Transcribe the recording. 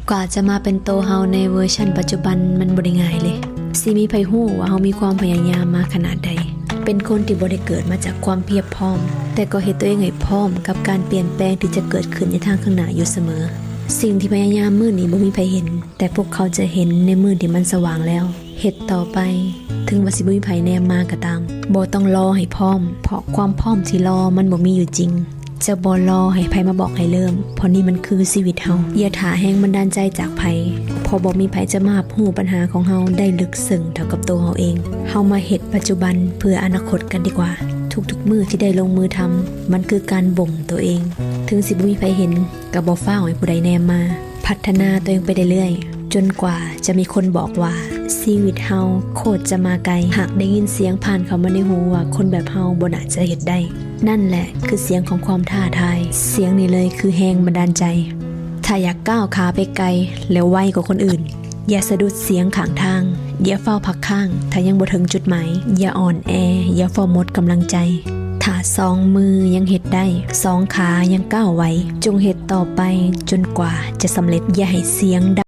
ກວ່າຈະມາເປັນໂຕເຮົາໃນເວີຊັນປັດຈຸບັນ ມັນບໍ່ໄດ້ງ່າຍເລີຍ. ຊິມີໃຜຮູ້ວ່າເຮົາມີຄວາມພະຍາຍາມມາຂະໜາດໃດ? ເປັນຄົນທີ່ບໍ່ໄດ້ເກີດມາຈາກຄວາມພຽບພ້ອມ, ແຕ່ກໍເຮັດຕົວເອງໃຫ້ພ້ອມກັບການປ່ຽນແປງທີ່ຈະເກີດຂຶ້ນໃນທາງຂ້າງໜ້າຢູ່ສະເໝີ. ສິ່ງທີ່ພະຍາຍາມມື້ນີ້ບໍ່ມີໃຜເຫັນ, ແຕ່ພວກເຂົາຈະເຫັນໃນມື້ທີ່ມັນສະຫວ່າງແລ້ວ. ເຮັດຕໍ່ໄປ, ເຖິງວ່າຊິບໍ່ມີໃຜແນມມາກໍຕາມ. ບໍ່ຕ້ອງລໍໃຫ້ພ້ອມ, ເພາະຄວາມພ້ອມທີ່ລໍມັນບໍ່ມີຢູ່ຈິງ. ຈະບໍ່ລໍໃຫ້ໃຜມາບອກໃຫ້ເລີ່ມ, ເພາະນີ້ມັນຄືຊີວິດເຮົາ. ຢ່າຖ້າແຮງບັນດານໃຈຈາກໃຜ, ເພາະບໍ່ມີໃຜຈະມາຮັບຮູ້ບັນຫາຂອງເຮົາໄດ້ເລິກເຊິ່ງເທົ່າກັບໂຕເຮົາເອງ. ເຮົາມາເຮັດປັດຈຸບັນເພື່ອອະນາຄົດກັນດີກວ່າ. ທຸກໆມື້ທີ່ໄດ້ລົງມືທຳ, ມັນຄືການບົ່ມໂຕເອງ. ເຖິງຊິບໍ່ມີໃຜເຫັນ, ກໍບໍ່ຟ້າວໃຫ້ຜູ້ໃດແນມມາ. ພັດທະນາຕົວເອງໄປເລື້ອຍໆ ຈົນກວ່າຈະມີຄົນບອກວ່າ ຊີວິດເຮົາໂຄດຈະມາໄກ. ຫາກໄດ້ຍິນສຽງຜ່ານເຂົ້າມາໃນຫູວ່າ ຄົນແບບເຮົາບໍ່ໜ້າຈະເຮັດໄດ້. ນັ້ນແຫຼະຄືສຽງຂອງຄວາມທ້າທາຍ. ສຽງນີ້ເລີຍຄືແຮງບັນດານໃຈ. ຖ້າຢາກກ້າວຂາໄປໄກ ແລະ ໄວກວ່າຄົນອື່ນ, ຢ່າສະດຸດສຽງຂ້າງທາງ. ຢ່າຟ້າວພັກຄ້າງ ຖ້າຍັງບໍ່ເຖິງຈຸດໝາຍ. ຢ່າອ່ອນແອ, ຢ່າຟ້າວໝົດກຳລັງໃຈ. ຖ້າສອງມືຍັງເຮັດໄດ້, ສອງຂາຍັງກ້າວໄຫວ, ຈົ່ງເຮັດຕໍ່ໄປຈົນກວ່າຈະສຳເລັດ. ຢ່າໃຫ້ສຽງ